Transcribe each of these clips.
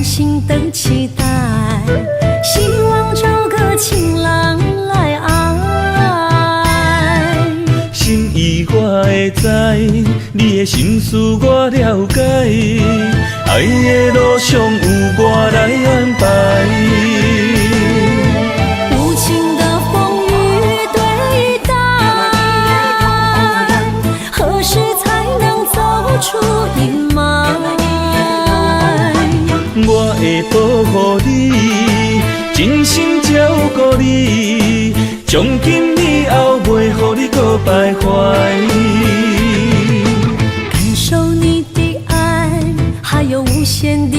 心的期待，希望找個情郎來愛。心意我會知，你的心思我了解，愛的路上有我來安排。無情的風雨對待，何時才能走出陰霾？我會保護你，真心照顧你，從今以後袂予你閣徘徊。感受你的愛，還有無限的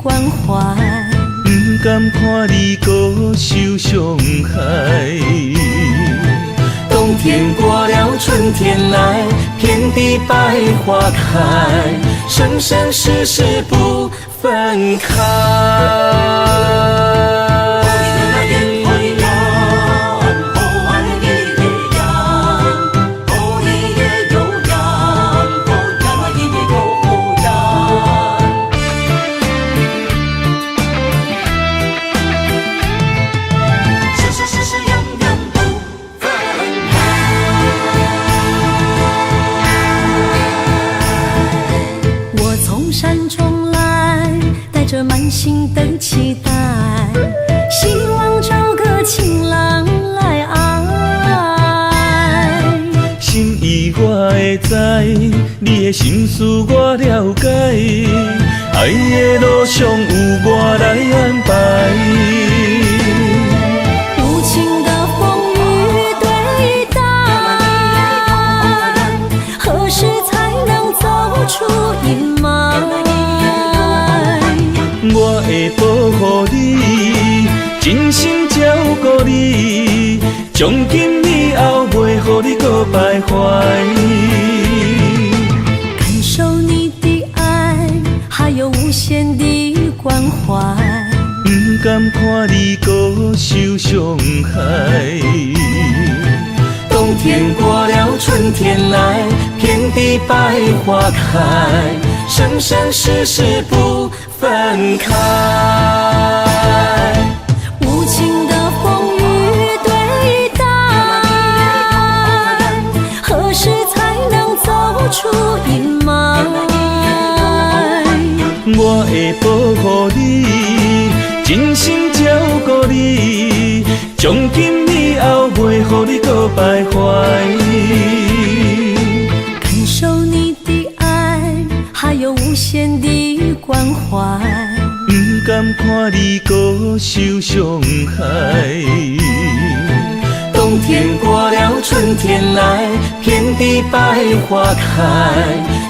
關懷。毋甘看你閣受傷害。冬天過了，春天來，遍地百花開，生生世世不分開。我從山中來，帶着滿心的期待，希望找個情郎來愛。心意我會知，你的心思我了解，愛的路上有我來安排。無情的風雨對待，何時才能走出陰霾？我會保護你，真心照顧你，從今以後袂予你閣徘徊。感受你的愛，還有無限的關懷。毋甘看你閣受傷害。冬天過了，春天來，遍地百花開，生生世世不分開。無情的風雨對待，何時才能走出陰霾？我會保護你，真心照顧你，從今以後袂予你閣徘徊。感受你的愛，還有無限的關懷。毋甘看你閣受傷害。冬天過了，春天來，遍地百花開，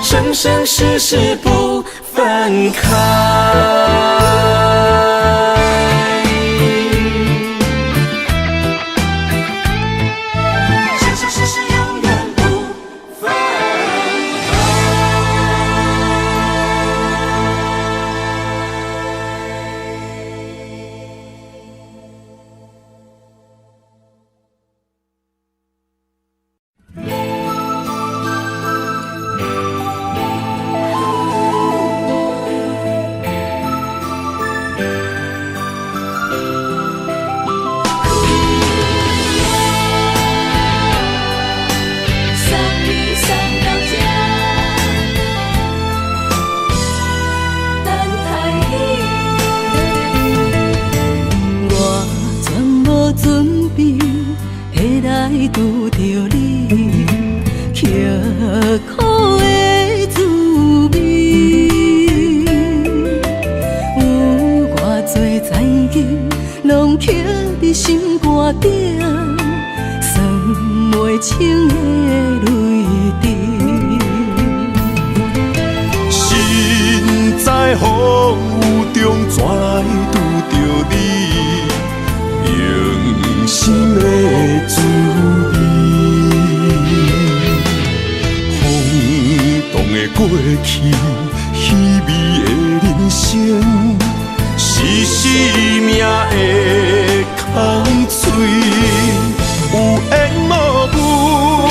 生生世世不分開。生生世世永遠不分開。送你送到這，等待你。我全無準備會來拄著你，刻苦的滋味。有偌濟残忍，攏刻佇心肝頂，算袂清的淚滴。身在風雨中，怎來拄著你？用心的滋味。風動的過去，稀微的人生，是生命的空喙。有緣無分，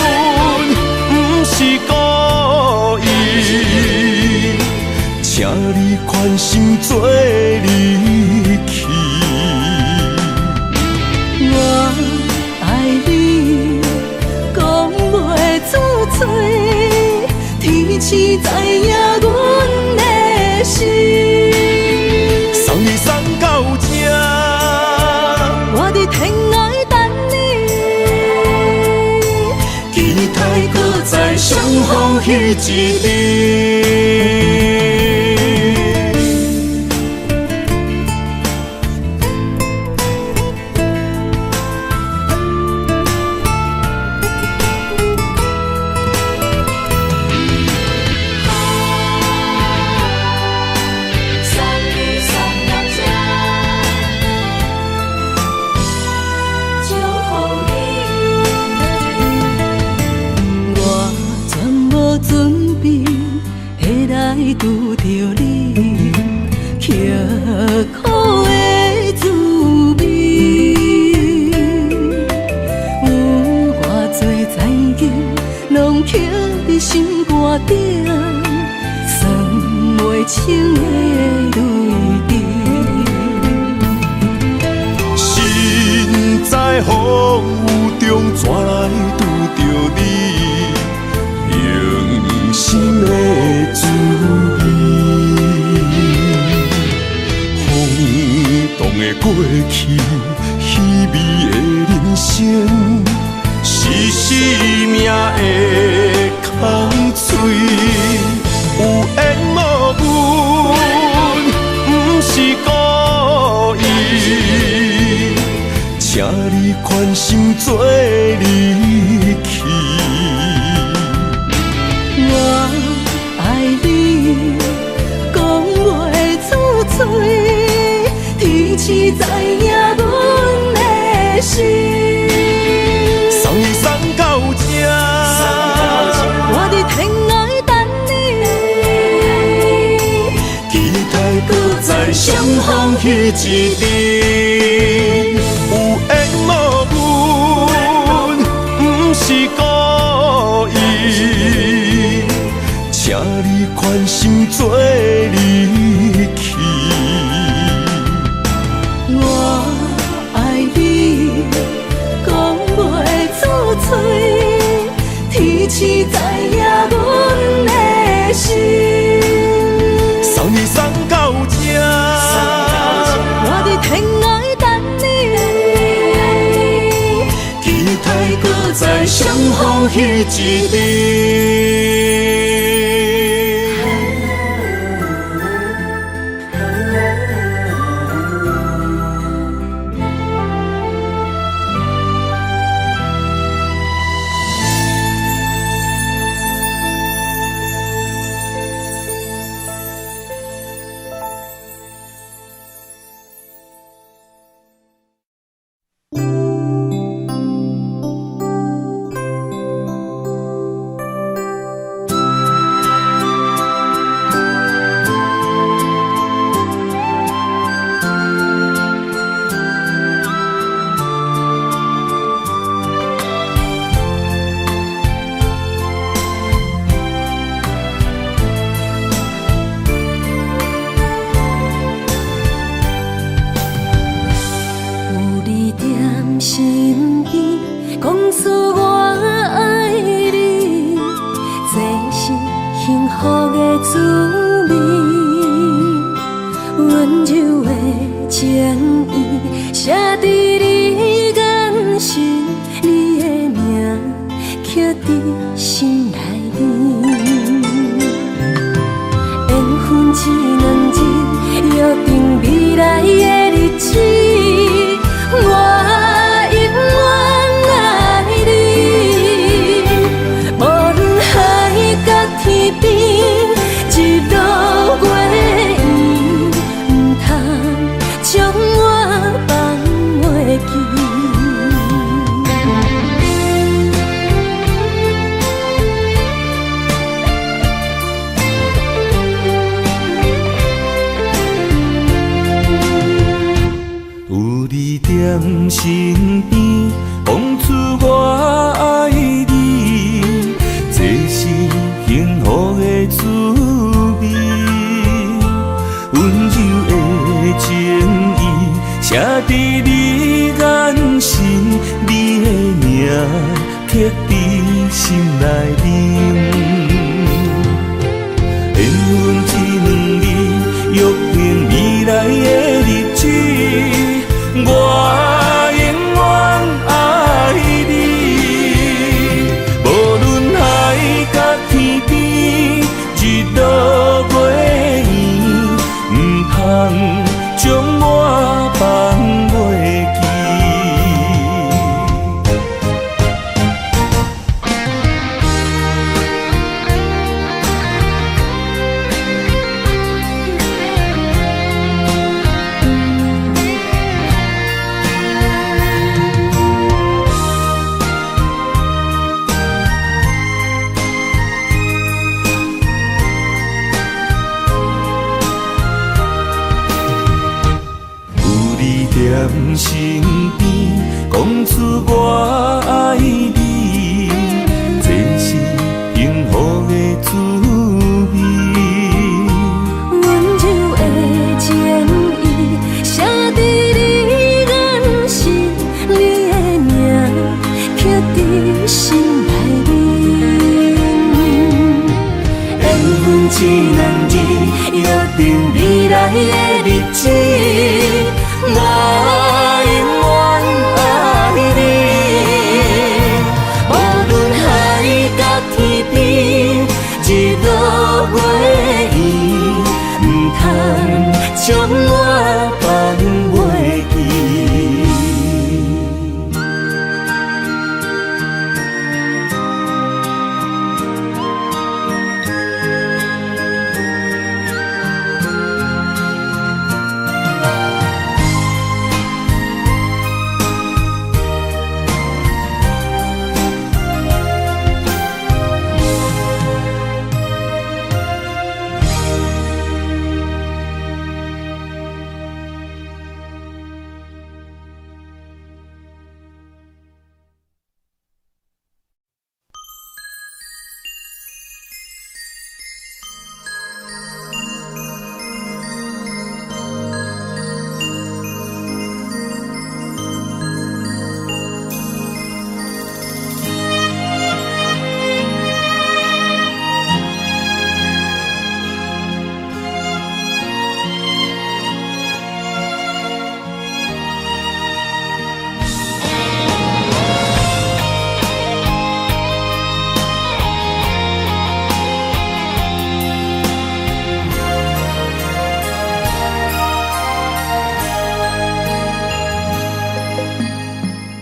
毋是故意，請你寬心做人。天使知影阮的心。送你送到這，我佇天涯等你，期待閣再相逢彼一日。送你送到這，祝福你。我全無準備會來拄著你，刻苦的滋味。有偌濟残景，攏刻佇心肝頂，算袂清的淚滴。身在風雨中，怎來拄著你？用心的滋味。風動的過去，稀微的人生，是生命的空喙。有緣無分，毋是故意。請你寬心做離去。我愛你，講袂出嘴，天使知影阮的心。送你送到這，我佇天涯等你，期待閣再相逢彼一日。有緣無分，毋是故意。請你寬心做離去。我愛你，講袂出嘴，天使知影阮的心。送你送到這，我佇天涯等你，期待閣再相逢彼一日。有你踮身邊，講出我愛你，這是幸福的滋味。溫柔的情意，寫佇你眼神，你的名刻佇心內面。緣分這兩字，約定未來的日子，我永遠愛你。無論海角天邊，日落月圓，毋通將我放袂記。有你踮身邊，講出我愛你，這是幸福的滋味。溫柔的情意，寫佇你眼神，你的名刻佇心內面。定未来的日子，我永远爱你。无论海角天边，日落月圆，毋通将我放袂记。有你踮身边，讲出我爱你，这是幸福的滋味。温柔的情意，写伫你眼神，你的名刻伫心内面。缘分这两字，约定未来的日子，我永远爱你。无论海角天边，日落月圆，毋通将我放袂记。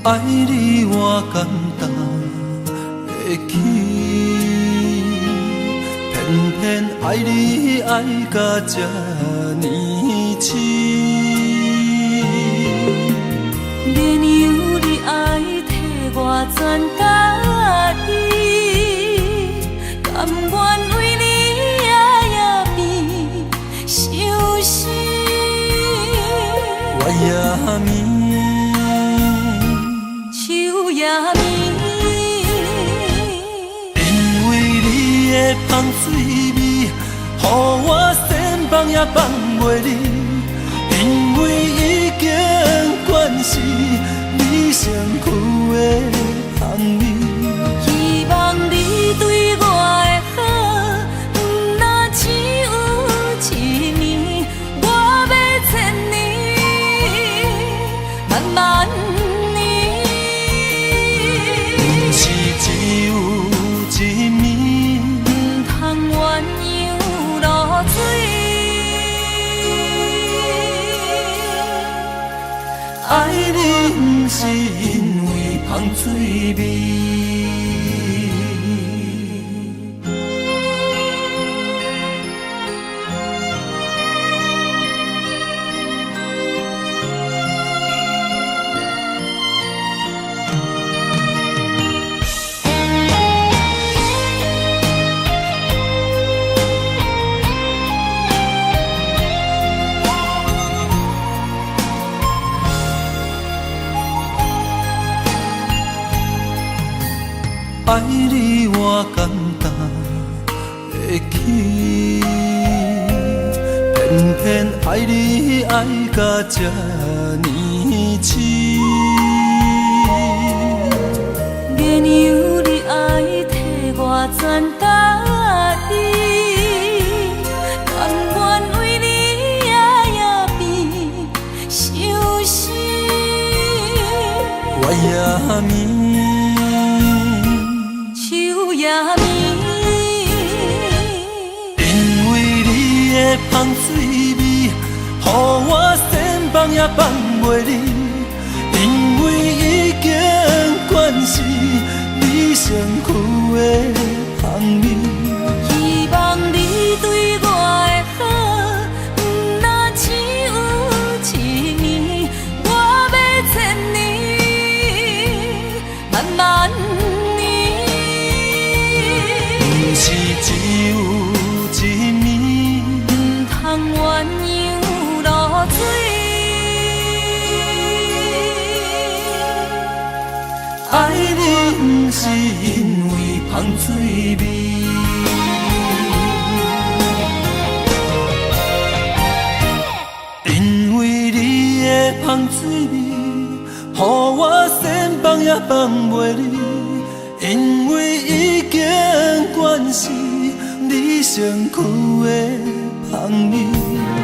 爱你我感动会起，偏偏爱你爱甲这呢痴。免由你爱替我全家己，甘愿为你夜夜变相思。月夜暝，秋夜暝，因为你的香水味，予我千放也放袂离。因为已经惯是你身躯的香味。希望你对我的好，毋若只有一暝，我欲千年，万万年。毋是只有一暝，毋通鸳鸯落水。爱你毋是因为香水味。爱你我感动会起，偏偏爱你爱甲这呢痴。免由你爱替我全家己，甘愿为你夜的芳味。希望你對我的好，毋若只有一暝，我欲千年，萬萬年。毋是只有一暝，毋通鴛鴦落水。愛你毋是因為芳水味，因為你的芳水味，予我想放也放袂離。因為已經慣是你身軀的芳味。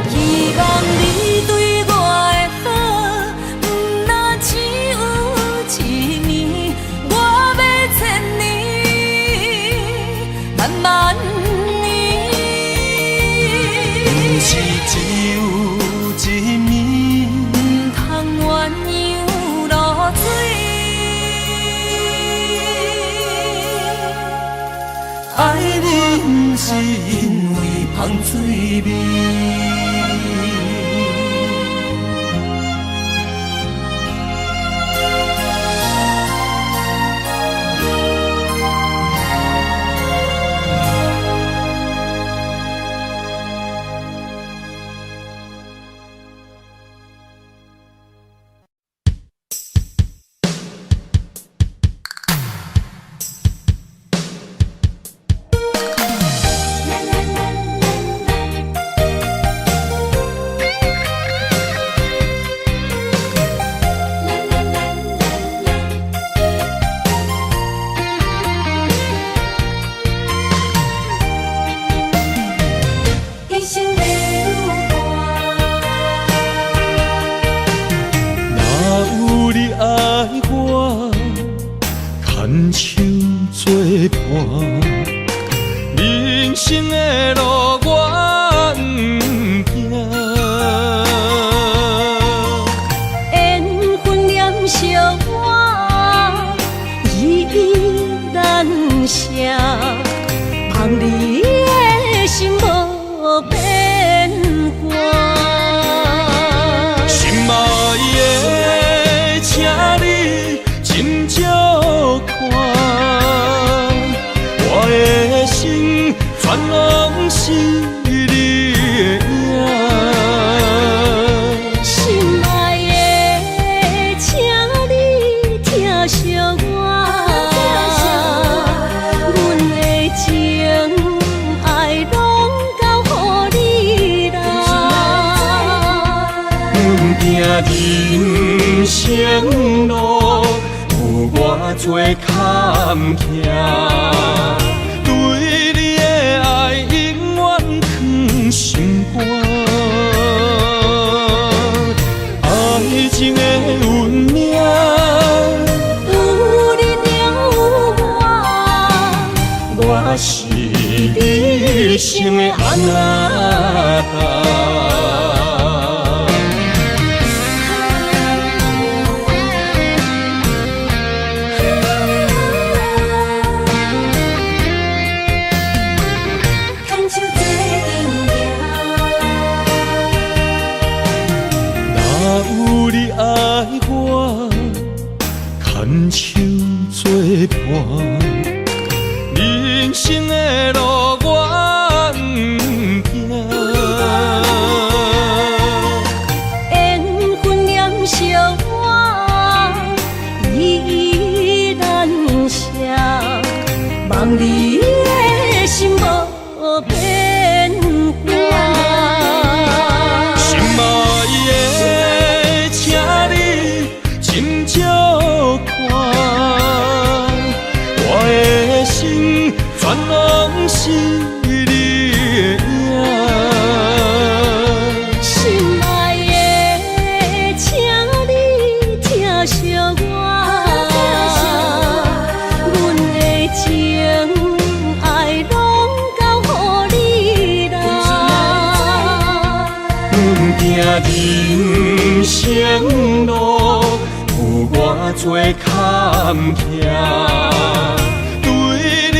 希望你對我的好，毋若只有一暝，我欲千年，萬萬年。毋是只有一暝，毋通鴛鴦落水。愛你毋是因為芳水味。一生的女伴。若有你愛我，牽手作伴，人生的路我毋驚。緣分念相我，依依難捨，望你的心無變卦。心愛的，請你斟酌看，我的心全攏是你的影。心愛的，請你疼惜我，阮的情愛攏交予你啦。阮行人生路，有偌济坎坷，對你的愛永遠藏心肝。愛情的運命，有你才有我，我是你一生的阿那達。牽手做陣行。若有你愛我，牽手作伴，人生的路我毋驚。緣分念相我，依依難捨，望你的心無變卦。心愛的，請你斟酌看，我的心全攏是你的影。心愛的，請你疼惜我，阮的情愛攏交予你啦。阮行人生路，有偌济坎坷，對你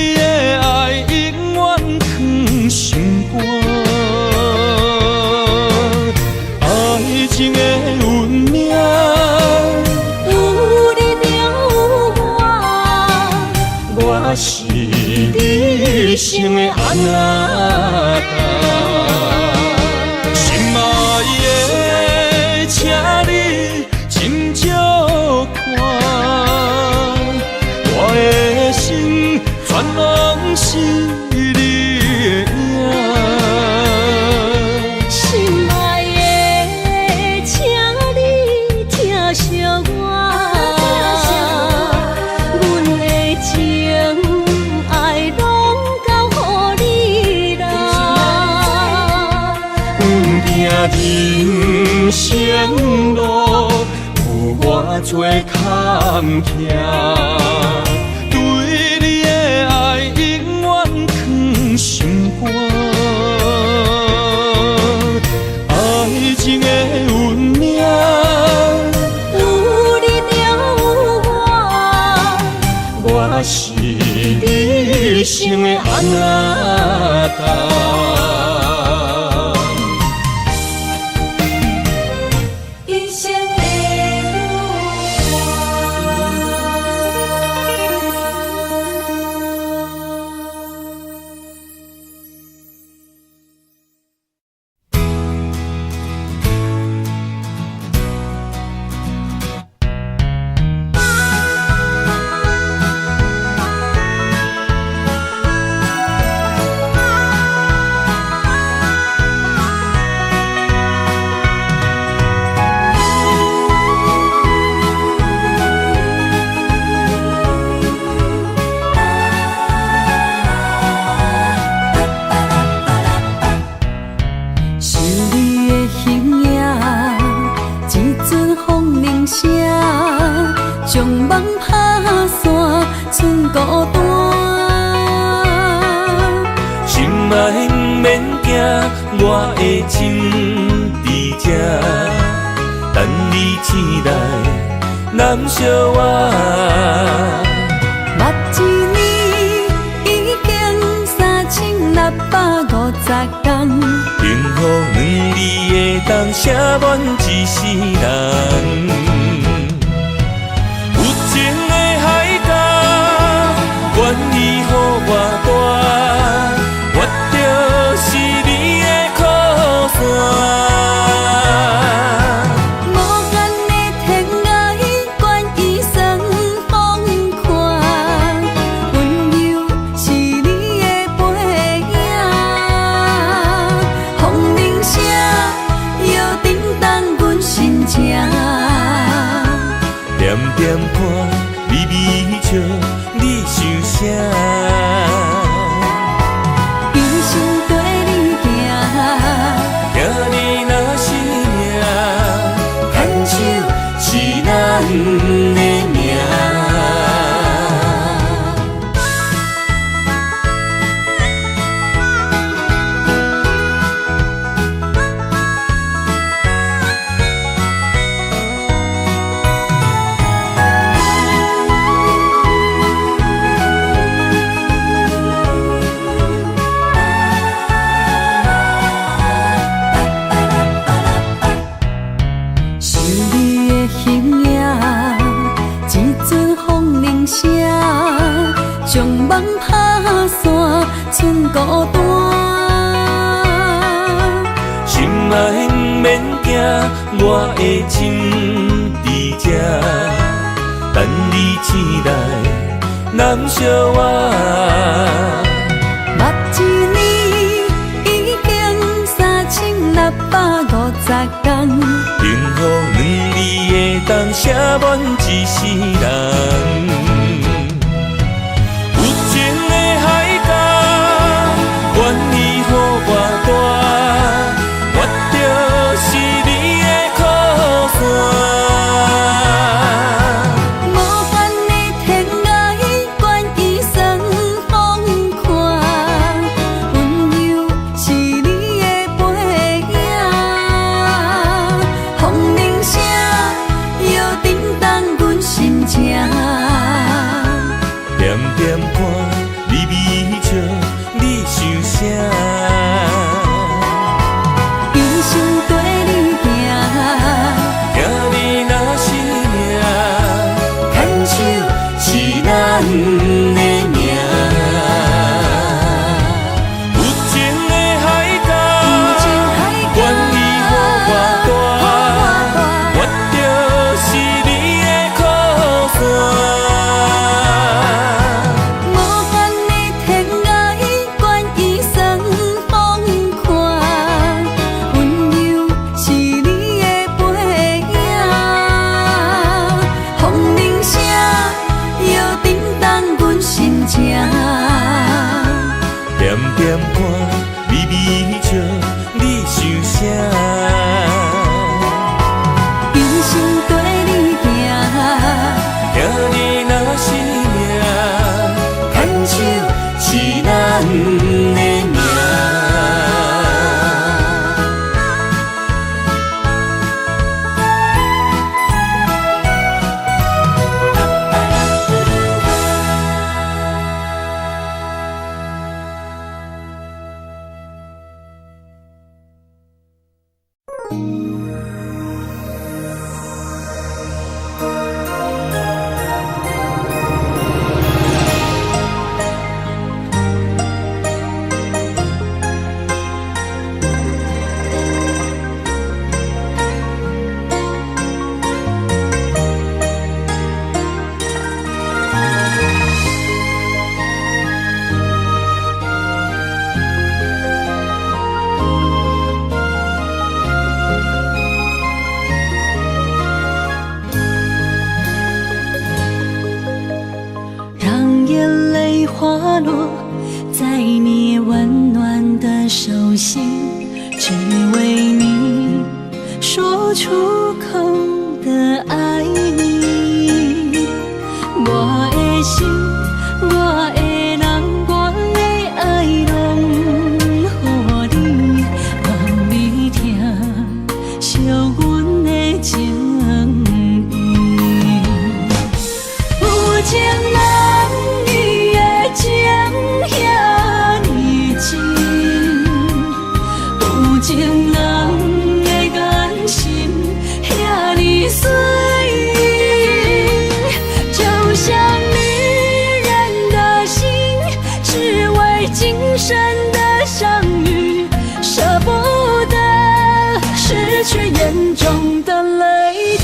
人生路有偌济坎坷，對你的愛永遠藏心肝。愛情的運命，有你就有我，我是你一生的阿那達。一生的伴。想你的形影，一阵风铃声，将梦拍散，剩孤单。心爱毋免惊，我的情伫这，等你醒来，揽惜我。目一年已經3650工，幸福兩字會當寫滿一世人。有情的海角，願意予我帶，我就是你的靠山。無限的天涯，願意算風看，溫柔是你的背影。風鈴聲搖震動阮心情，点点看，微微笑，你想啥？一生綴你行，听你若是命，牵手是咱的命。想你的形影，一阵風鈴聲，將夢拍散，剩孤單。心愛毋免驚，我的情佇這，等你醒來，攬惜我。目一年已經3650工，幸福兩字會當寫滿一世人。有情的海角，願意予我帶，我就是你的靠山。無限的天涯，願意算風看，溫柔是你的背影。風鈴聲搖震動阮心情，點點看，微微笑，你想啥？一生綴你行，聽你若是命，牽手是咱的命。有情的海角，願意予我帶，我就是你的靠山。無限的天涯，願意算風看，溫柔是你的背影。風鈴聲搖震動阮心情，點點看，微微笑，你想啥？心，只為你說出口的愛你。我的心，我的人，我的愛，攏予你，望你疼惜阮的情意。有情人伊的情遐呢真，有情人的眼神遐呢媠，就像女人的心，只為今生的相遇，捨不得失去眼中的淚滴。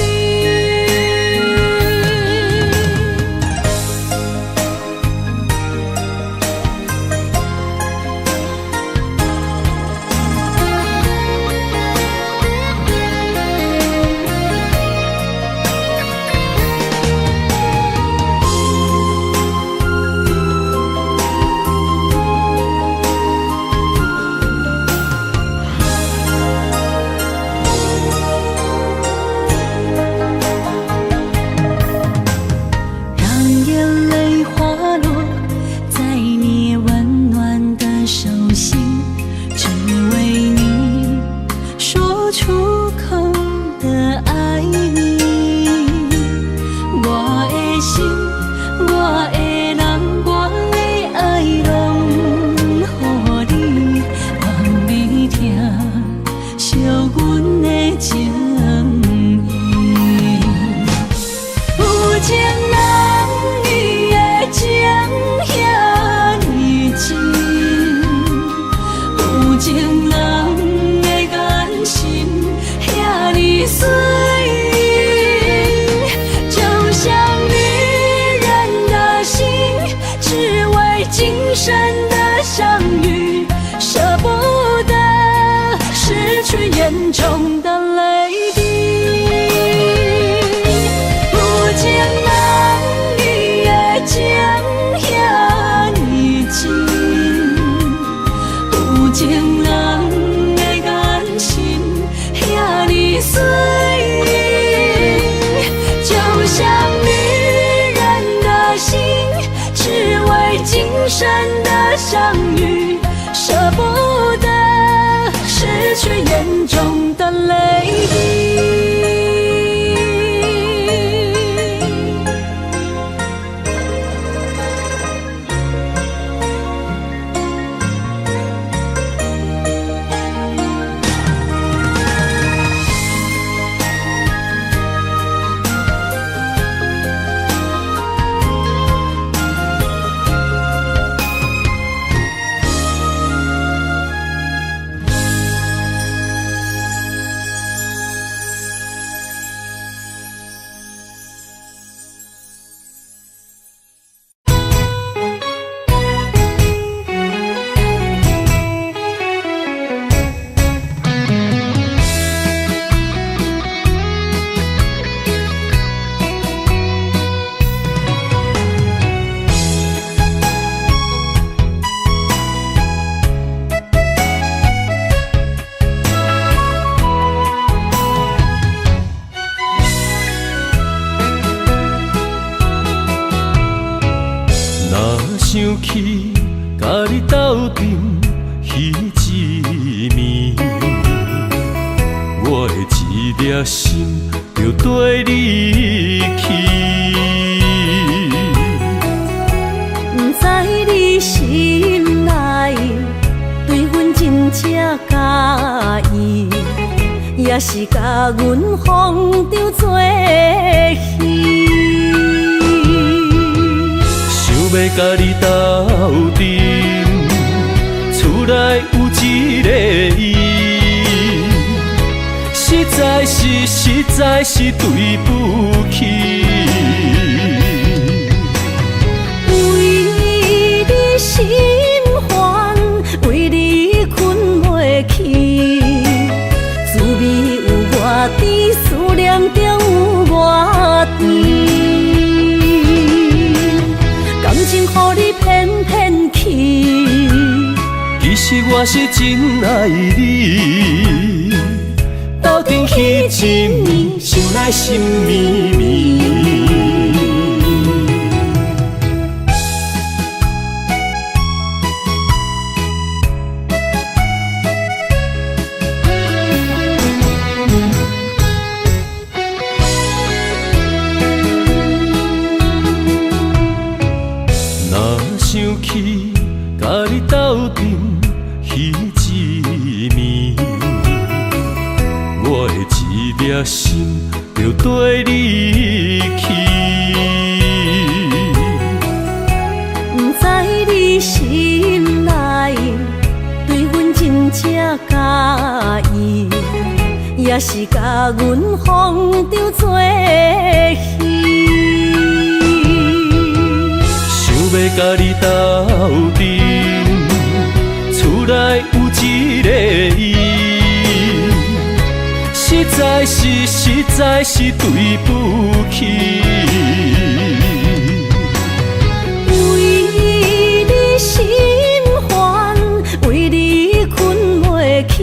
讓眼淚滑落在你溫暖的手心，只為你說出口的愛你。我的心，我的人，我的愛，攏予你，望你疼惜阮的情意。有情人伊的情遐呢真，有情人的眼神遐呢媠，就像女人的心，只為今生的相遇，捨不得失去眼中的淚滴。有情人伊的情遐呢真，有情人的眼神遐呢媠，就像女人的心，只為今生的相遇，捨不得失去眼中的淚滴。若想起佮你斗陣彼一暝，我的一粒心就綴你去。不知你心內對阮真正佮意，也是共阮風中做戲。想欲佮你斗陣，厝內有一個伊，實在是對不起。為你心煩，為你睏袂去，滋味有偌甜，思念中有偌甜。感情予你騙騙去，其實我我是真愛你，鬥陣彼一暝，想來心绵綿。若想起佮你鬥陣彼一暝，我的一粒心就綴你去。毋知你心內對阮真正佮意，抑是共阮風中做戲。想欲佮你鬥陣，厝內有一個伊，實在是實在是對不起。為你心煩，為你睏袂去，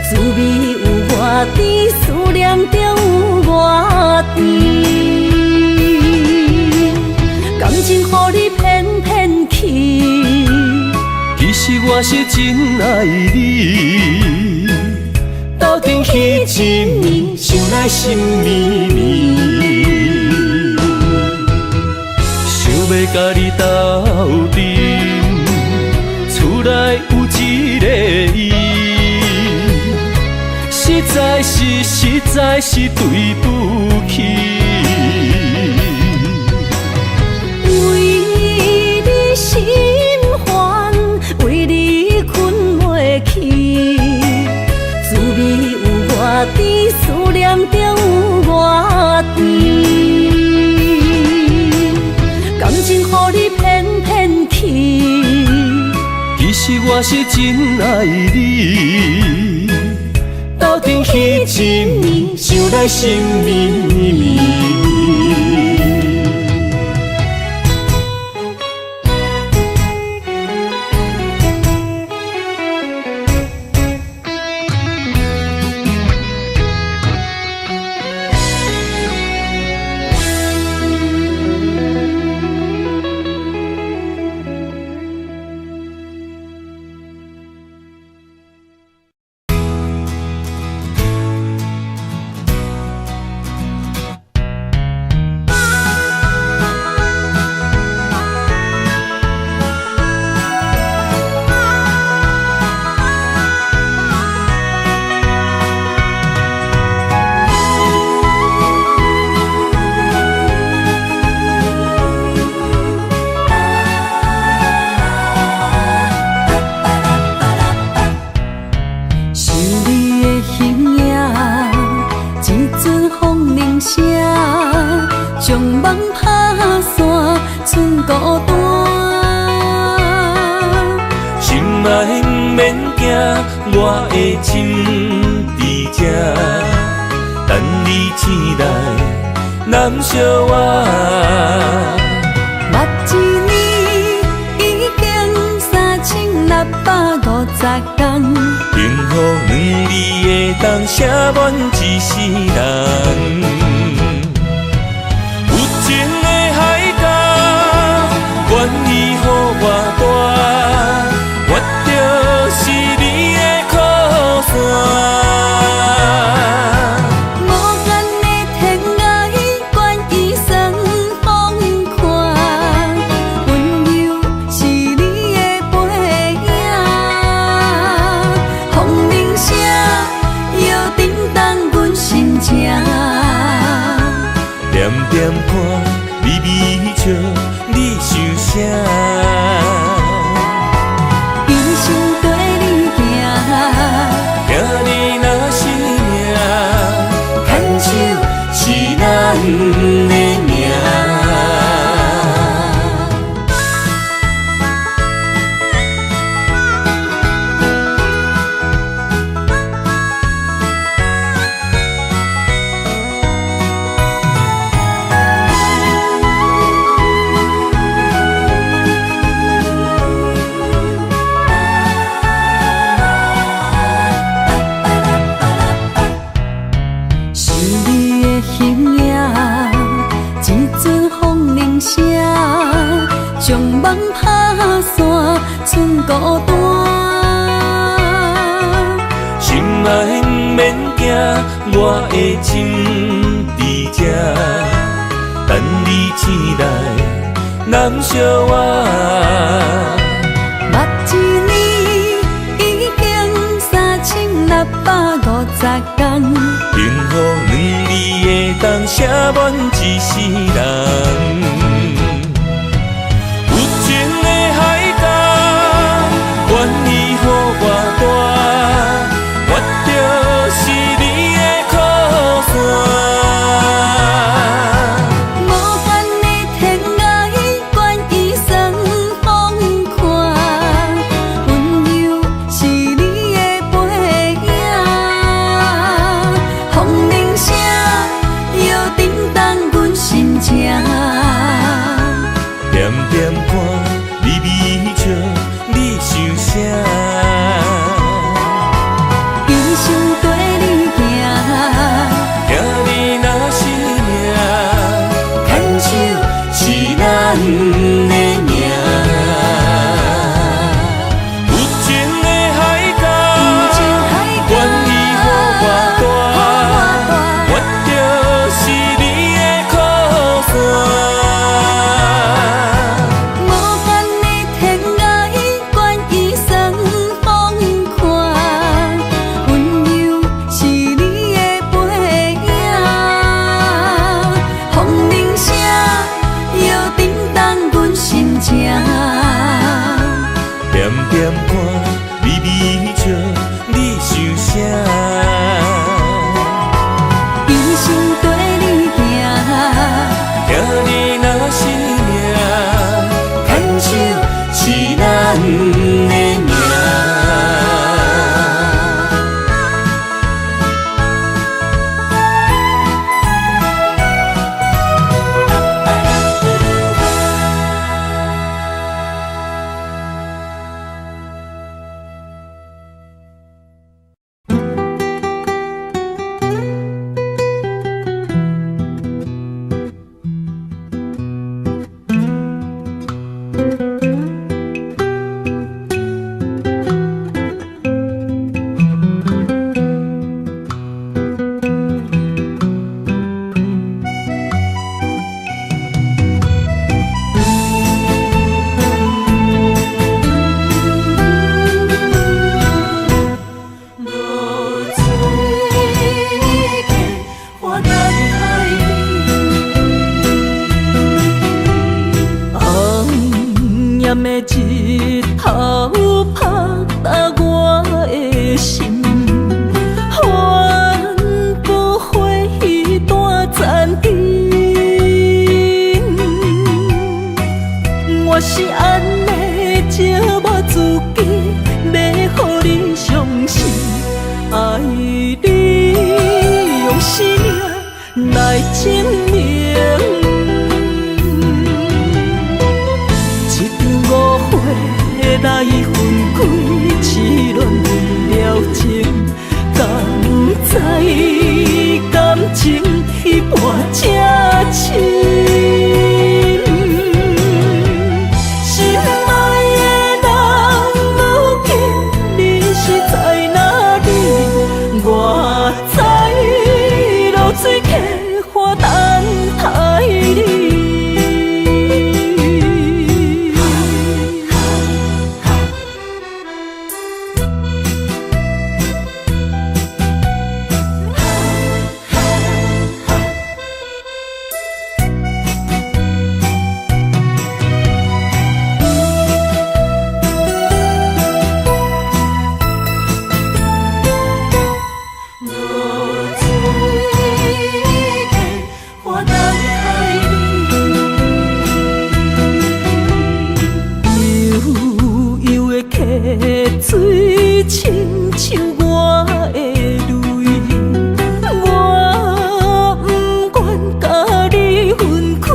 滋味有偌甜，思念就有偌甜。感情予你騙騙去，其實我是真愛你，鬥陣彼一暝，想來心綿綿。想欲佮你鬥陣，厝內有一個伊，實在是實在是對不起。為你心煩，為你睏袂去，滋味有偌甜，思念就有偌甜。感情予你騙騙去，其實我是真愛你，鬥陣彼一暝，想來心綿綿。想你的形影，一阵風鈴聲，將夢拍散，剩孤單。心愛毋免驚，我的心佇這，等你醒來，攬惜我。目一年已經3650天，幸福兩字會當寫滿一世人。有情的海角，願意予我大，我就是你的靠山。無限的天涯，願意算風寒，溫柔是你的背影。風鈴聲搖震動阮心情，點點看，微微笑，你想啥？一生綴你行，聽你若是命，牽手是咱的命。梦拍散，剩孤單。心愛毋免驚，我的情佇這，等你醒來，攬惜我。目一年已經3650天，幸福兩字會當寫滿一世人。有情的海角，願意予我帶，我就是你的靠山。無限的天涯，願意算風寒，溫柔是你的背影。風鈴聲又叮當阮心情。點點看你微笑，你想啥？一生綴你行，疼你若是命，牽手是咱的命。有情的海角，願意予我帶，我就是你的靠山。無限的天涯，願意算風寒，溫柔是你的背影。風鈴聲又叮當阮心情。點點看你微笑，你想啥？一生綴你行，疼你若是命，牽手是咱的命。落水溪，我等待你。红炎的日头拍打我的心，反不回彼段残情。我是按呢折磨自己，欲予你傷心，愛你用生命來證明。一場誤會來分開，痴戀為了情，敢知感情彼半這深。心愛的人，如今你是在哪裡？我在濁水溪岸等待你。落水溪，我等待你。悠悠的溪水，親像我的淚，我不願共你分開。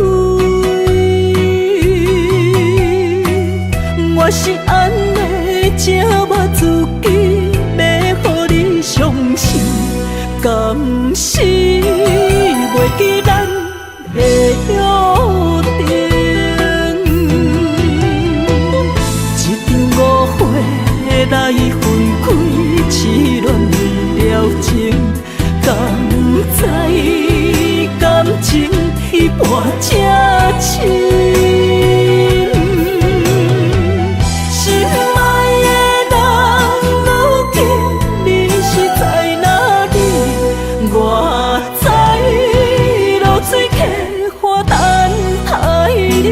我是按呢折磨自己，欲予你傷心，敢是袂記咱的約定。痴戀了情，敢知感情彼半這深？心愛的人，如今你是在哪裡？我知落水溪岸等待你。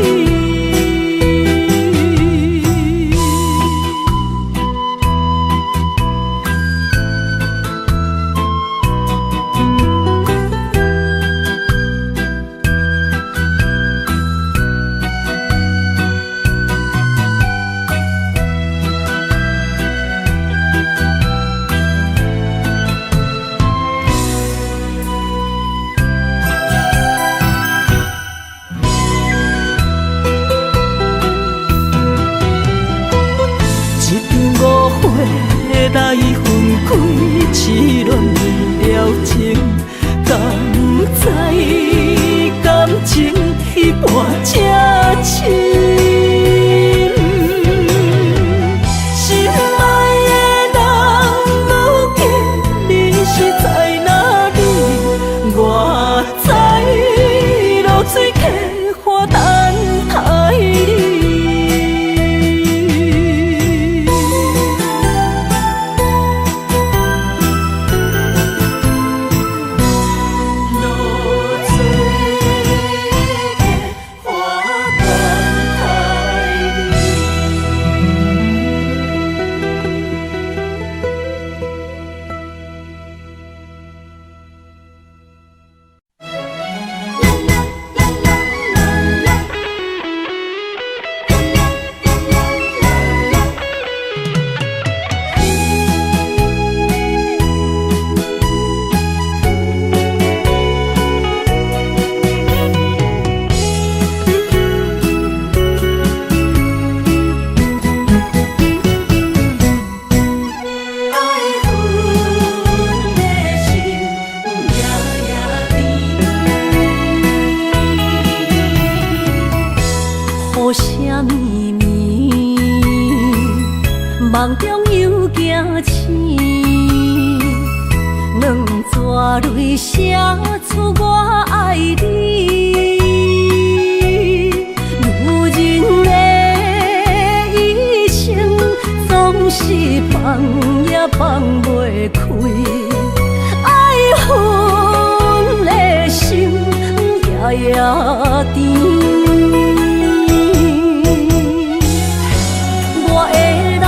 一場誤會來分開，痴戀了情，敢知感情彼半這深？心愛的人，如今你是在哪裡？我知落水溪岸等待你。落水溪岸等待你。愛恨的心夜夜甜。雨聲綿綿，夢中又驚醒，兩撮淚寫出我愛你。女人的一生總是放也放袂開，愛恨的心夜夜甜。我的人，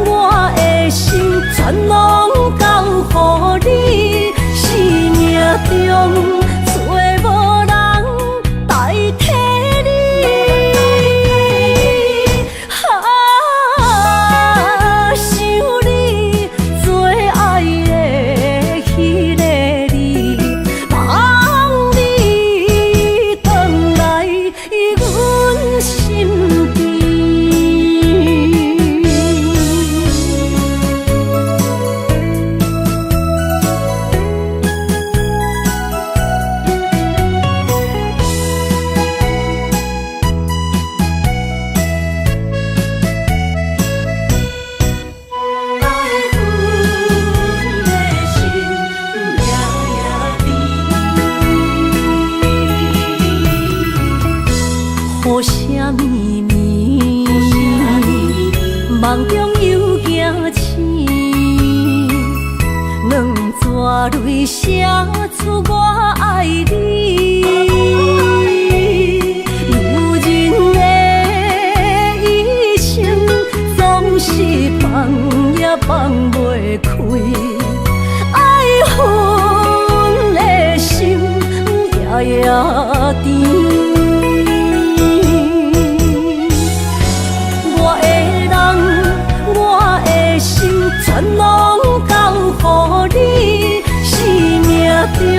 我的心，全攏交予你。生命中找無人代替你。啊，想你最愛的彼个你，望你轉來阮身邊。愛恨的心夜夜甜。雨聲綿綿，夢中又驚醒，兩撮淚寫出我愛你。女人的一生總是放也放袂開，愛恨的心夜夜甜。我的人，我的心，全攏交予你。生命中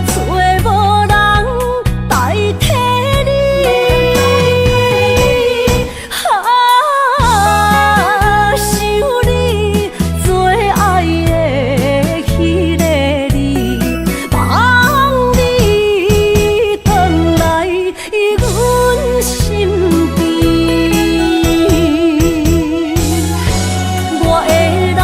找無人代替你。啊，想你最愛的彼个你，望你轉來阮身邊。我的人，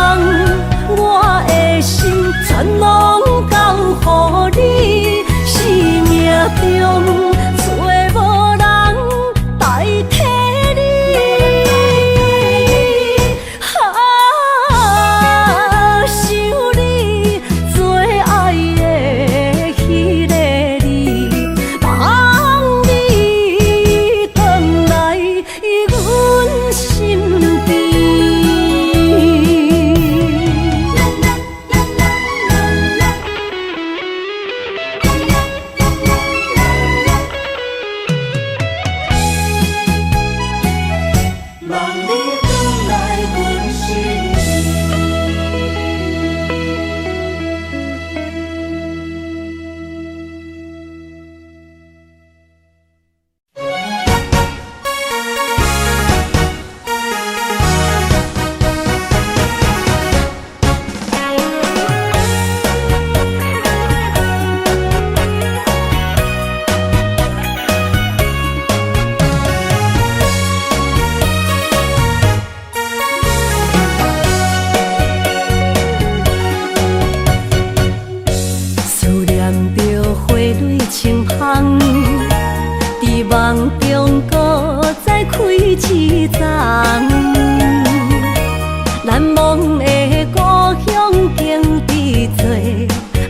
忘的故鄉，堅持做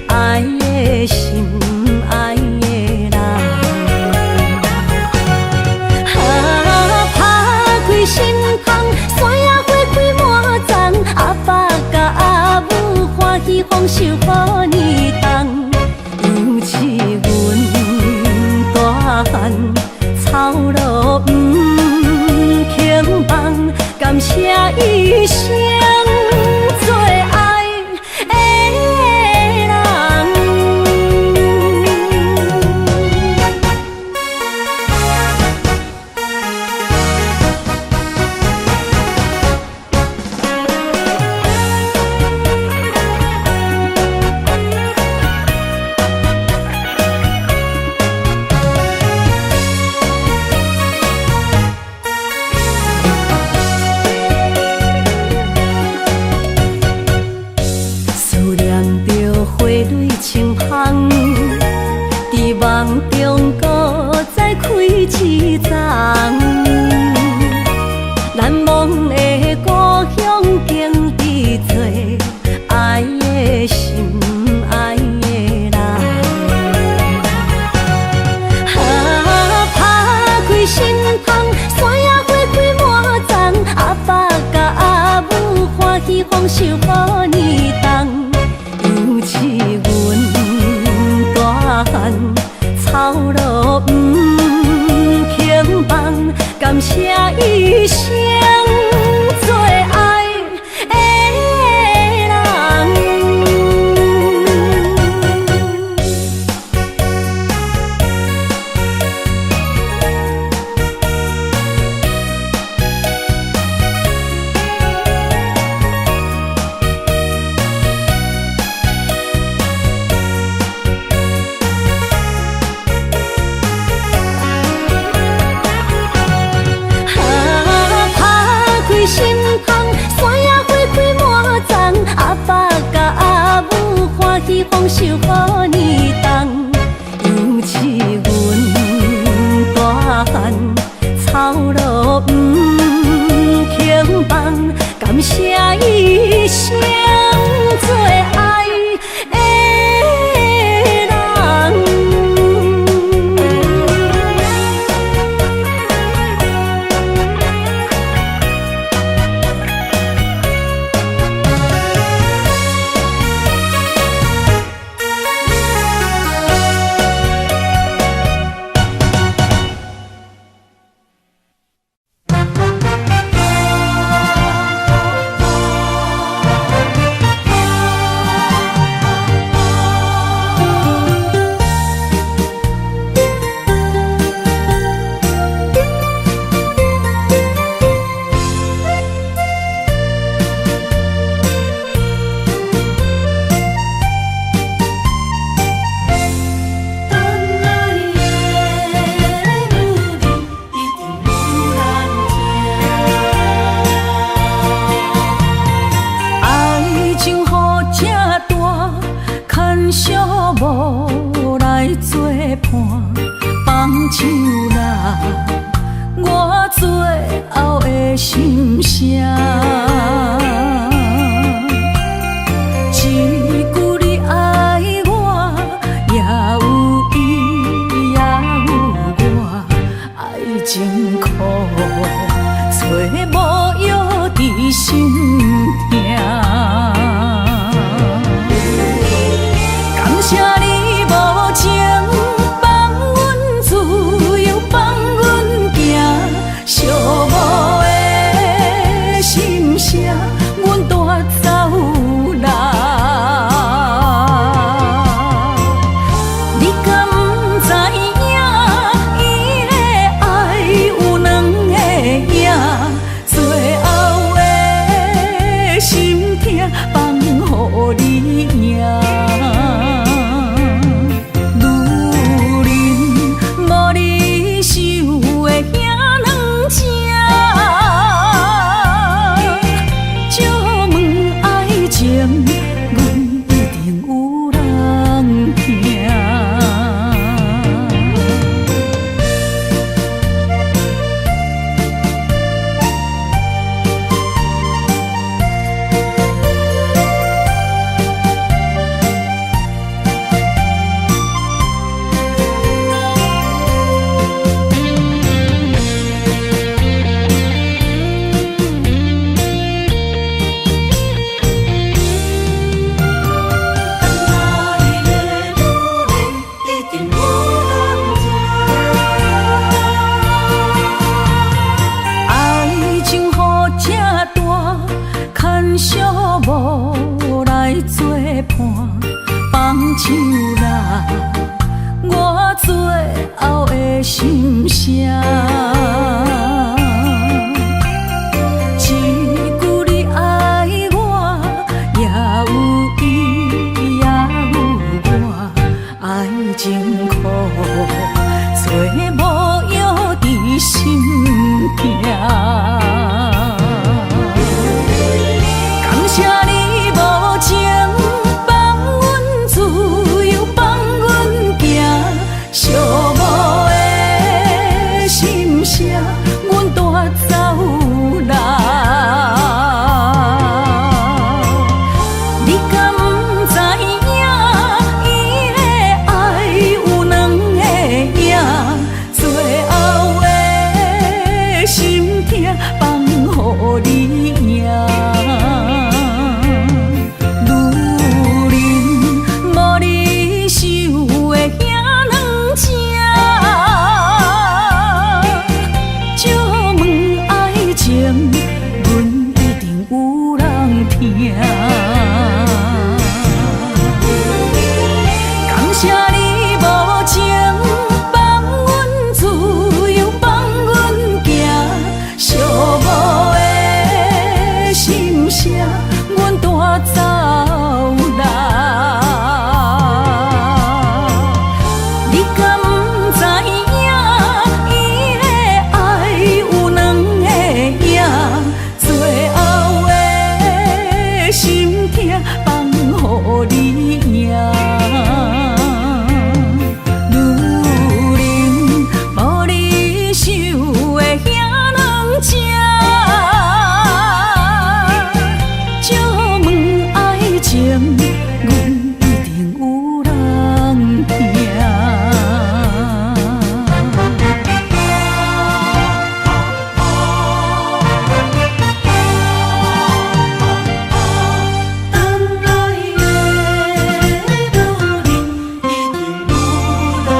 愛的心愛的人。啊，拍開心窗，山野花開滿叢，阿爸佮阿母歡喜豐收予年冬，尤似阮大漢操勞毋肯放，感謝一生最愛的人。思念著花蕊青芳，佇夢中閣再開一叢。難忘的故鄉，堅持做愛的心愛的人。啊，拍開心窗，山野花開滿叢，阿爸佮阿母歡喜豐收予年冬，尤似阮大漢操勞毋肯放，感謝一生最愛的人。啊，拍開心窗，山野花開滿叢，阿爸佮阿母歡喜豐收予年冬，尤似阮大漢操勞毋肯放，感謝一生最愛的人。等来的女人一定有难听。愛情予這大，牽小無來作伴，放手啦，我最後的心聲。一句你愛我，也有伊，也有我，愛情苦，找無藥治心疼。感謝你無情，放阮自由，放阮行，寂寞的心聲。伴，放手啦，我最後的心聲。一句你愛我，也有伊，也有我，愛情苦，找無藥治心痛。感謝你無情，放阮自由，放阮行，寂寞的心聲，阮帶走啦。你敢知影？伊的愛有兩个影，最後的心痛放予你贏。女人無你想的遐軟情，借問愛情，阮一定有人疼。感謝你無情，放阮自由，放阮行，寂寞的心聲，阮帶走啦。你敢知影？伊的愛有兩个影，最後的心痛放予你贏。女人無你想的遐軟情，借問愛情，阮一定有人疼。等來的女人一定有人疼。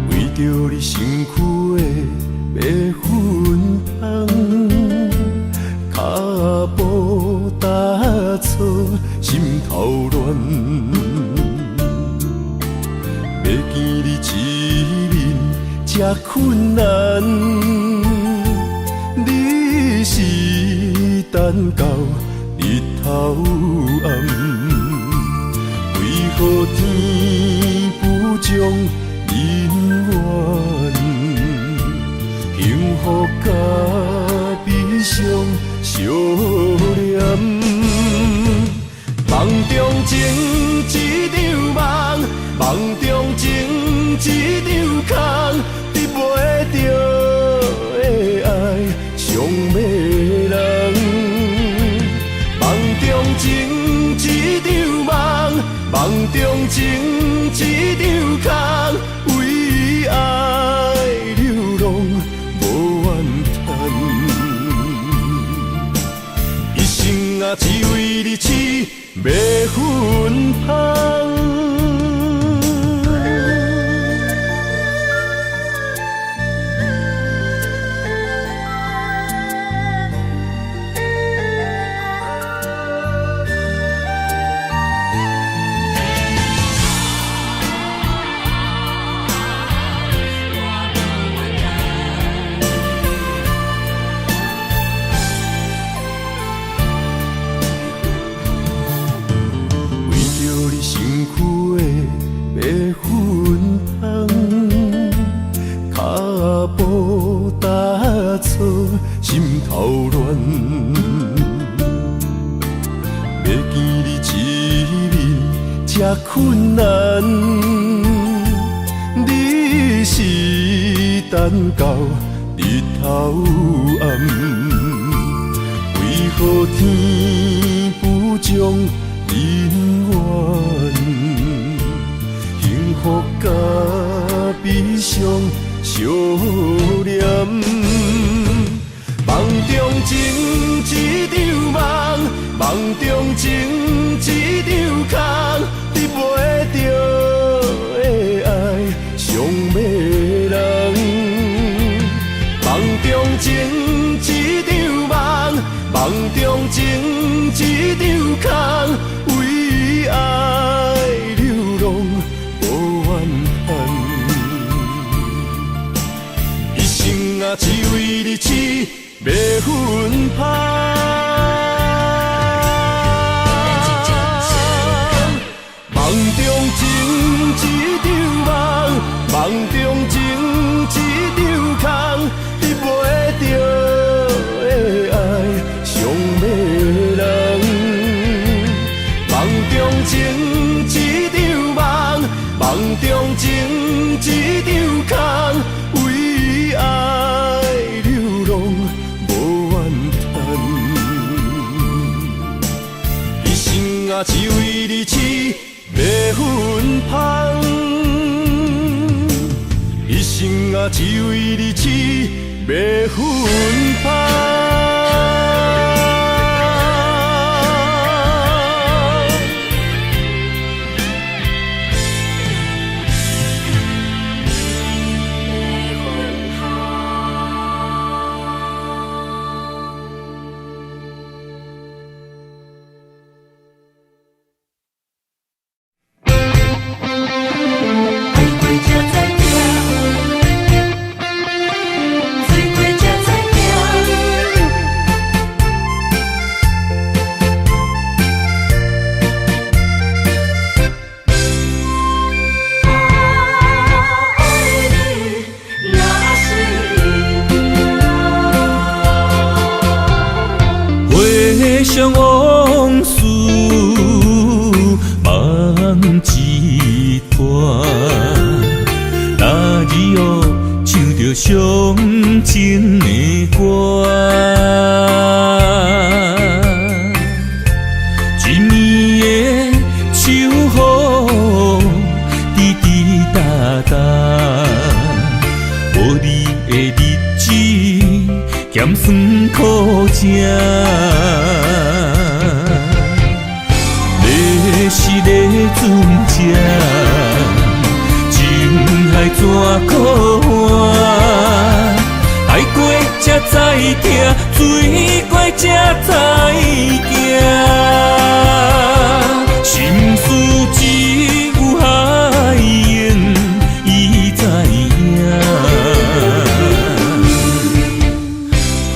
為著你身軀的白粉香，跤步踏錯，心頭亂。欲見你一面這困難，你是等到日頭暗，為何天不將姻緣？幸福佮悲傷相連。夢中情一場夢，夢中情一場空，得袂著的愛傷迷人。夢中情一場夢，夢中情一場空，為愛流浪無怨嘆。一生啊，只為你痴迷芬芳。為心頭亂。欲見你一面這困難，你是等到日頭暗，為何天不將人怨？幸福佮悲傷相連。夢中情一場夢，夢中情一場空，得袂著的愛傷迷人。夢中情一場夢，夢中情一場空，為愛流浪無怨嘆。一生啊，只為你痴迷芬芳。夢中情一場夢，夢中情一場空，得袂著的愛傷迷人。夢中情一場夢，夢中情一場空，為愛流浪無怨嘆。一生啊，只為你痴迷芬芳。一生啊，只為你痴迷芬芳。愛過才知疼，水過才知疼。啊，愛你若是命。回想往事，梦一段。那日哦，唱著伤情的歌，一暝的秋雨，滴滴答答，无你的日子，咸酸苦食。你是咧船只，情海怎苦换？爱过才知疼，水过才知行。心事只有海鹰伊知影。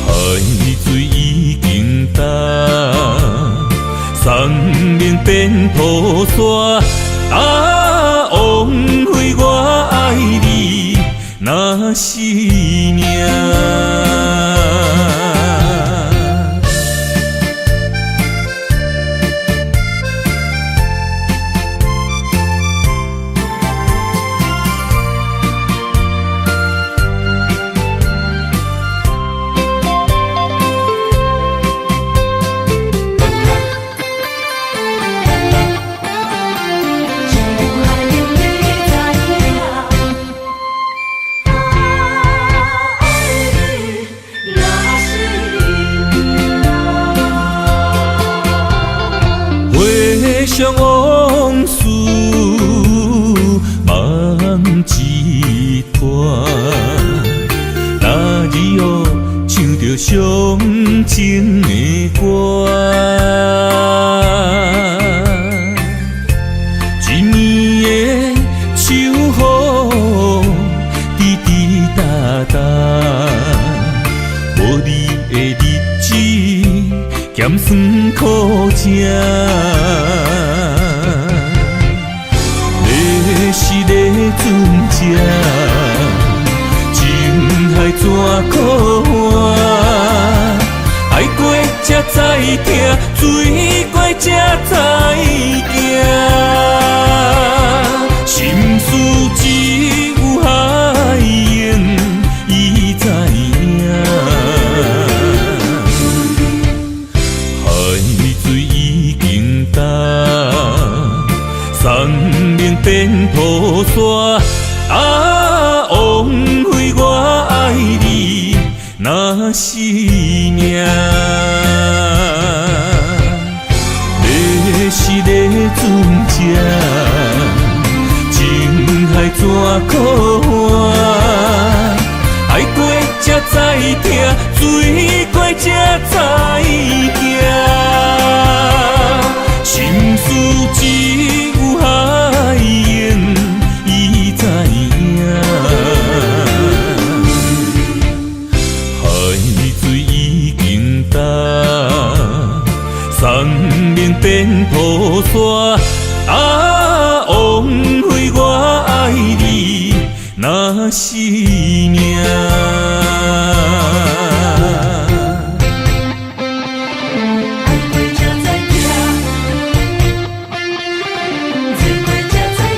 海水已經干，山盟變土沙。啊，枉費我愛你，若是命。只有海鷹伊知影。啊，愛你若是命。回想往事，夢一段。那日哦，唱著傷情的歌，一暝的秋雨，滴滴答答，無你的日子，咸酸苦食。你是咧船只，情海怎苦换？疼，水過才知行。心事只有海湧伊知影。海水已經乾，山盟變土沙。啊，枉費我愛你，若是命。欲死的船只，情海怎可换？愛過才知疼，水過才知行。心事只有海湧伊知影。海水已經乾，山盟變土沙。啊，枉費我愛你，若是命。愛過才知疼，水過才知行。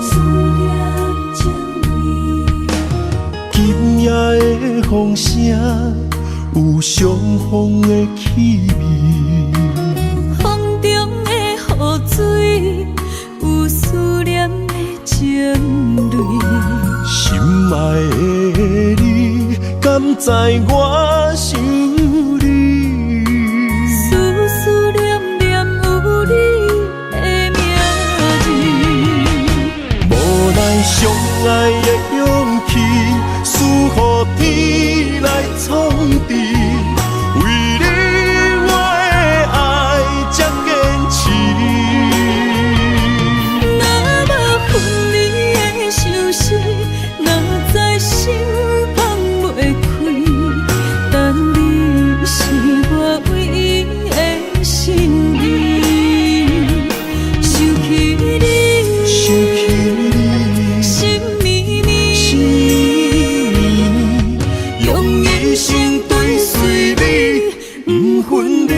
思念情意。今夜的風聲有傷風的氣味，風中的雨水有思念的情淚。心愛的你，敢知我想你？思思念念有你的名字。無奈相愛的勇氣，輸予天來創治。為你我的愛這堅持。若無分離的相思，哪知心放袂開。但你是我唯一的心意。想起你，想起你，心绵绵，心绵绵，用一生追隨你，不分離。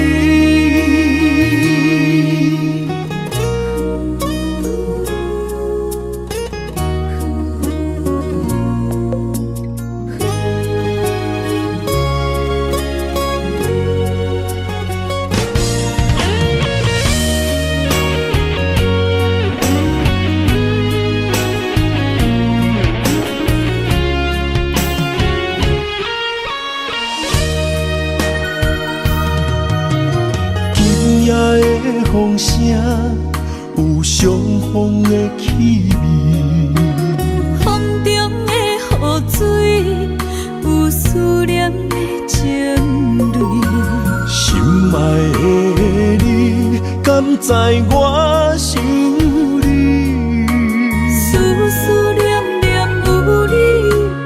今夜的風聲有傷風的氣味，風中的雨水有思念的情淚。心愛的你，敢知我想你？思思念念有你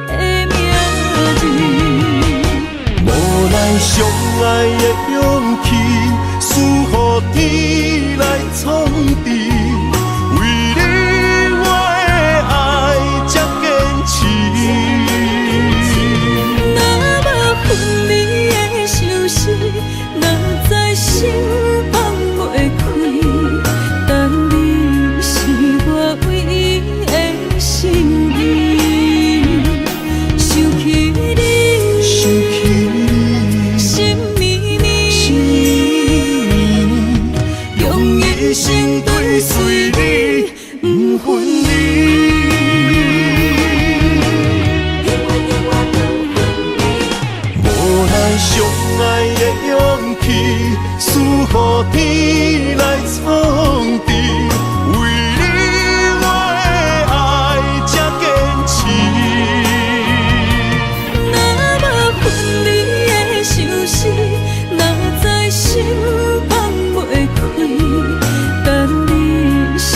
的名字。無奈相愛的勇氣，輸予天來創治。為你我的愛這堅持。若無分離的相思，哪知心放袂開。但你是我唯一的心意。想起你，想起你，心绵绵，心输予天來創治，為你我的愛這堅持。若無分離的相思，哪知心放袂開？但你是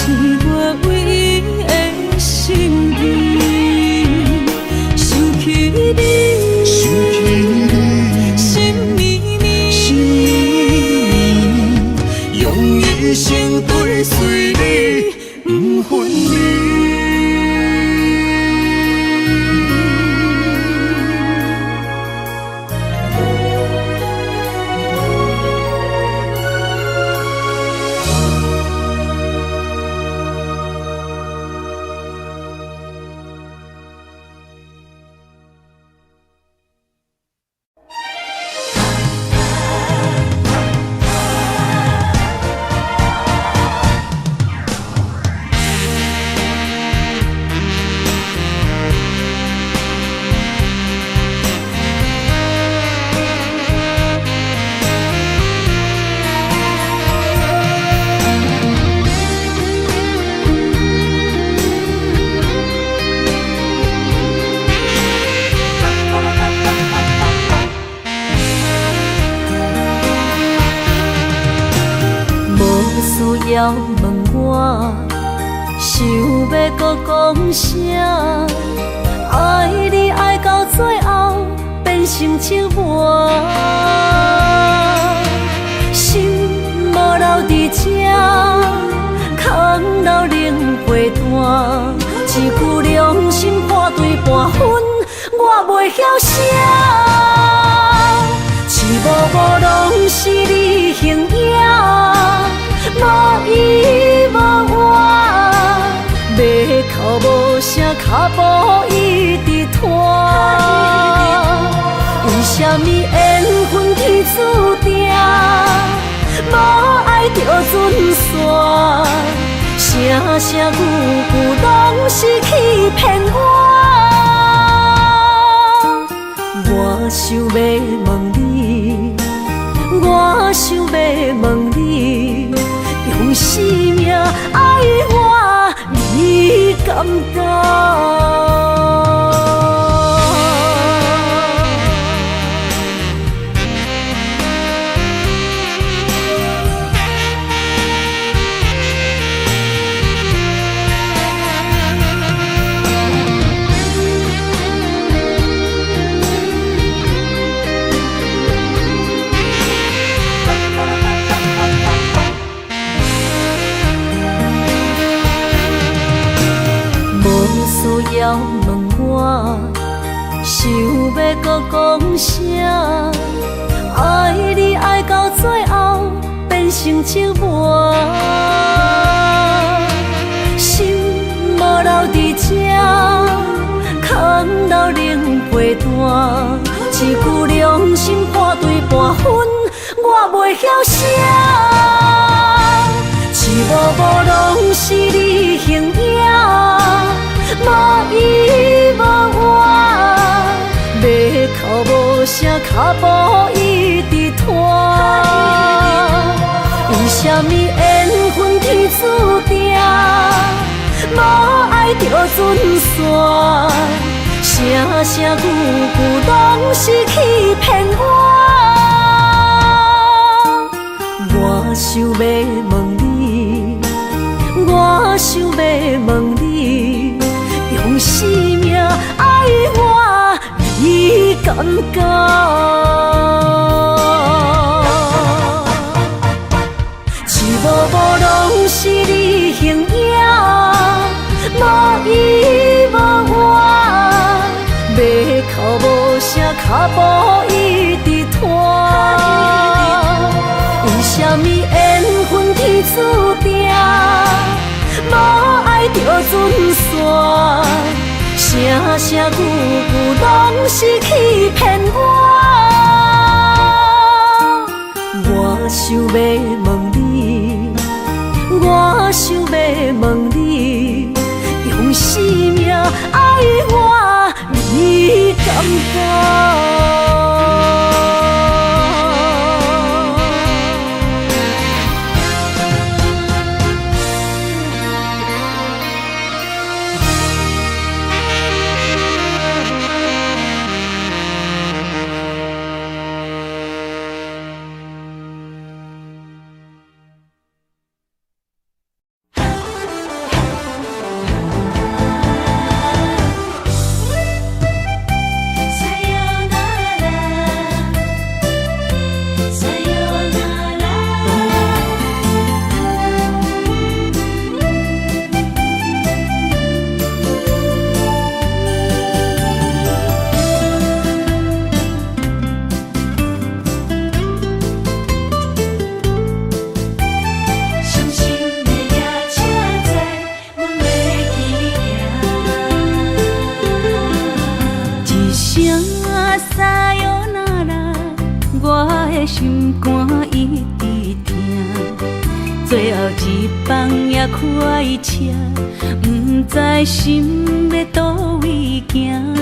我唯一的心意，想起你，想起你，心绵绵，心绵绵，用一生追隨你，不分離。無需要問我，想欲閣講啥？愛你愛到最後變成折磨，心無留佇這，空留冷被單。一句良心半對半分，我袂曉寫。一幕幕攏是你形影，無依無倚，欲哭無聲，跤步一直拖。為啥物緣分天注定，無愛就陣散，聲聲句句攏是欺騙我。我想欲問你，我想欲問你，用生命愛我，你敢當？無需要問我，想欲閣講啥？愛你愛到最後變成折磨，心無留佇這，空留冷被單。一句良心半對半分，我袂曉寫。一幕幕攏是你形影，無依無倚，欲哭無聲，跤步一直拖。為啥物緣分天注定，無愛就陣散，聲聲句句攏是欺騙我。我想欲問你，我想欲問你，用生命愛我，你敢當？一幕幕攏是你形影，無依無倚，欲哭無聲，跤步一直拖。為啥物緣分天注定，無愛就陣散，聲聲句句攏是欺騙我。我想欲問你，我想欲問你，用生命愛我，你敢當？夜快车，毋知心欲佗位行。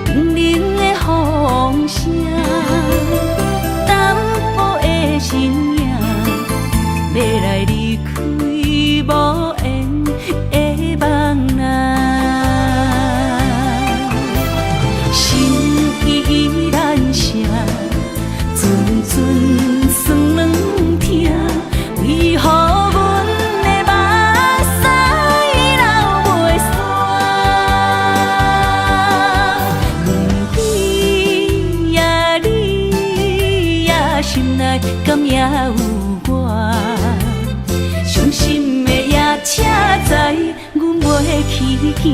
冰冷的风声，淡薄的身影，欲来离开无缘的梦啊。心依然声，阵阵酸软疼，为何阮的目屎流袂干？你呀你呀，心内敢也有我？伤心的夜车知阮袂去行。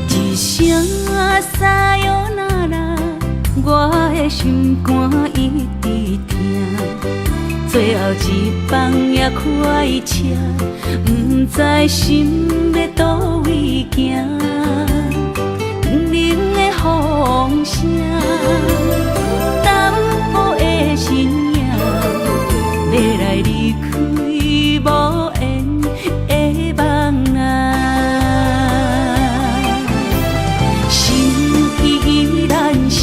一声さよなら，我的心肝一直疼。最后一班夜快车，毋知心欲佗位行。冰冷的风声，淡薄的身影，欲来离开无缘的梦啊。心依然声，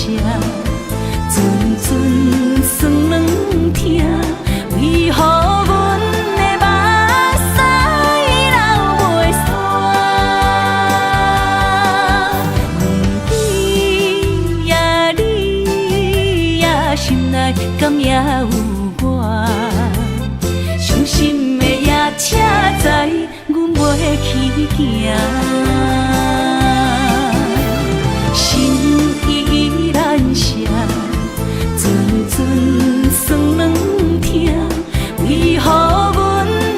阵阵酸软疼，为何阮的目屎流袂干？你呀你呀，心内敢也有我？伤心的夜车知阮袂去行。心依然声，阵阵酸软疼，为何阮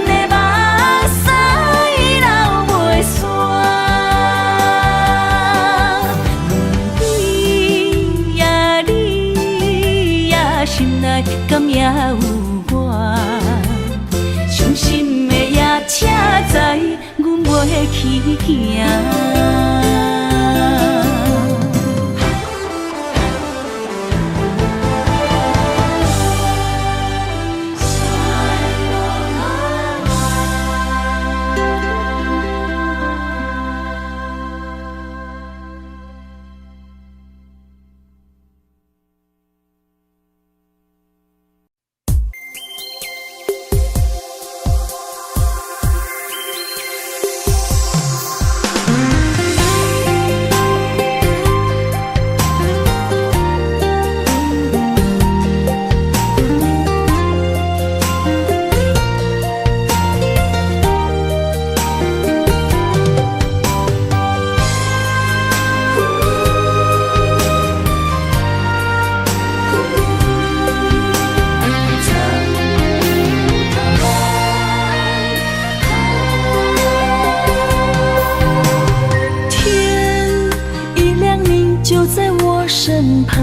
的目屎流袂干？你呀你呀，心内敢也有我？伤心的夜车知阮袂去行。天一亮，你就在我身旁，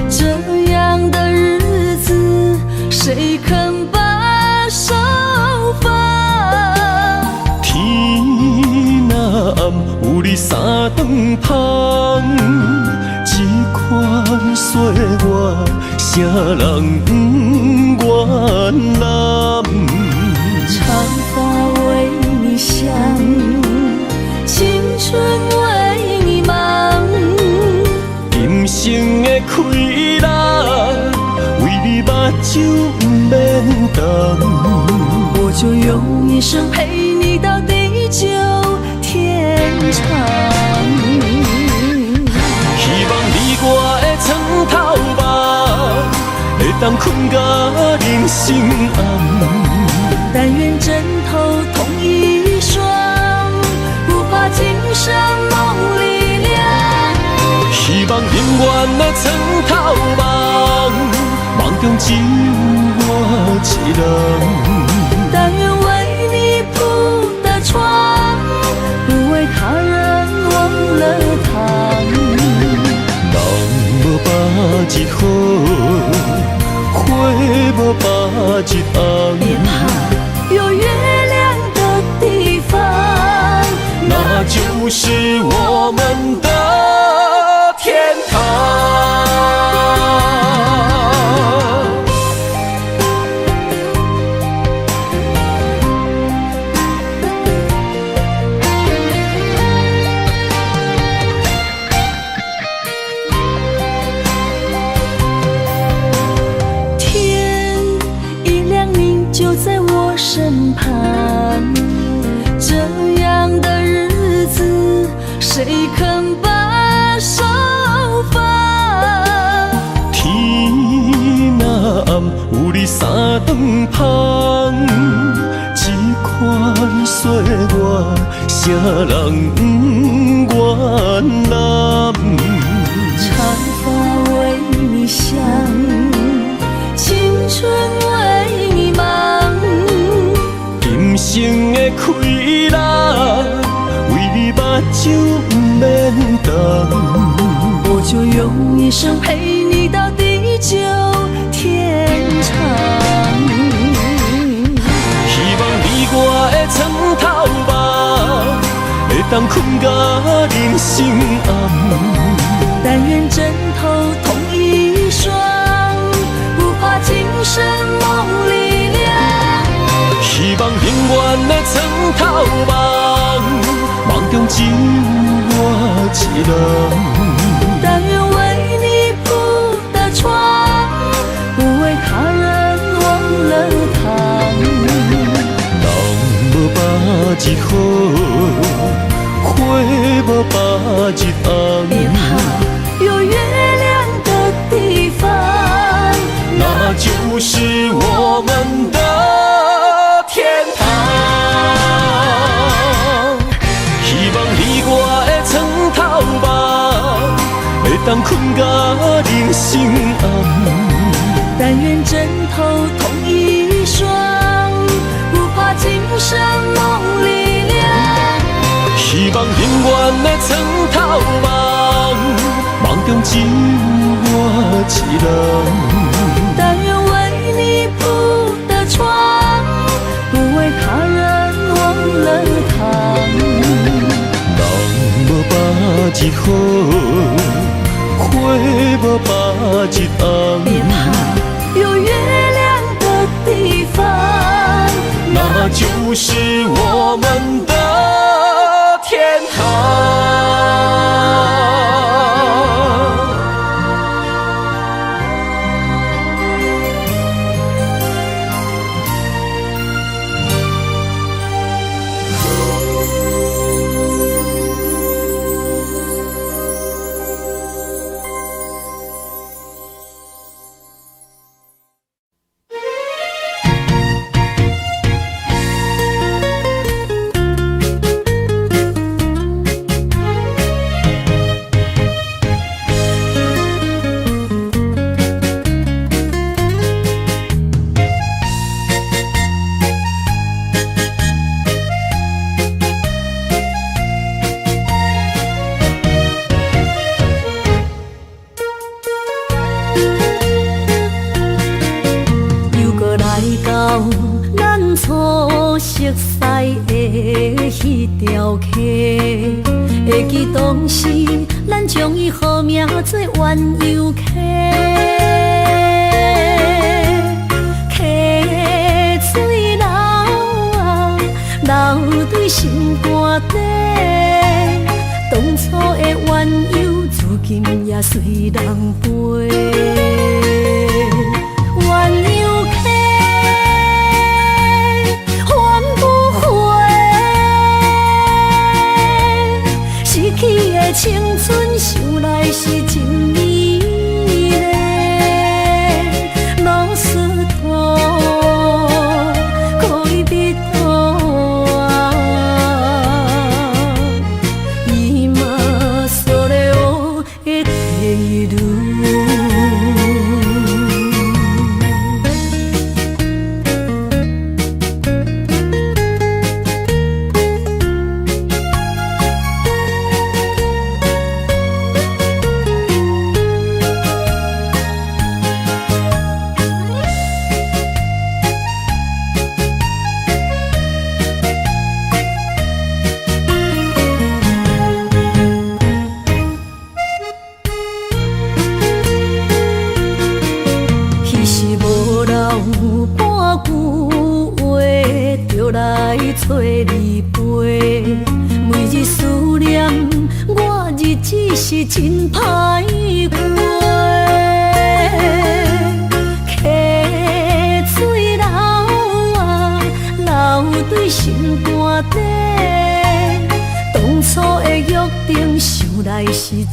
这样的日子，谁肯把手放？天若暗，有你三顿芳，这款岁月，啥人不愿揽？长发为你想，青春为你忙。今生的亏力，为你目睭不免动。我就用一生陪你到地久天長。希望你我的床頭夢，會當睏到人生暗。但願枕頭同一雙，不怕今生夢裡涼。希望永遠的床頭夢，夢中只有我一人。但願為你鋪的床，不為他人忘了躺。人無百日好，花無百日紅。別怕，有月亮的地方，那就是我們的天堂。天一亮，你就在我身旁。這樣的日子，誰肯把手放？天若暗，有你三頓芳，這款歲月，啥人不願攬？長髮為你想，青春為你忙。今生的快樂，為你目睭毋免瞪。我就用一生陪你到地久天長。希望你我的床頭夢，會當睏到人生暗。但願枕頭同一雙，不怕今生夢裡涼。希望永遠的床頭夢，夢中只有我一人。但願為你鋪的床，不為他人忘了躺。人無百日好，花無百日紅。別怕，有月亮的地方，那就是我們的天堂。希望你我的床頭夢，會當睏到人生暗。但願枕頭同一雙，不怕今生夢裡涼。希望永遠的床頭夢，夢中只有我一人。但願為你鋪的床，不為他人忘了躺。人無百日好，花無百日紅。別怕，有月亮的地方，那就是我們的天堂。又閣來到咱初熟似的彼條溪，會記當時咱將伊號名做鴛鴦溪，溪水流啊流對心肝底，當初的鴛鴦如今也隨人飛。鴛鴦溪，還不回，失去的青春，想來是真美麗。老實托，戀人啊，今それを得ている。揣你陪。每日思念，我日子是真歹過。溪水流啊，流對心肝底。當初的約定，想來是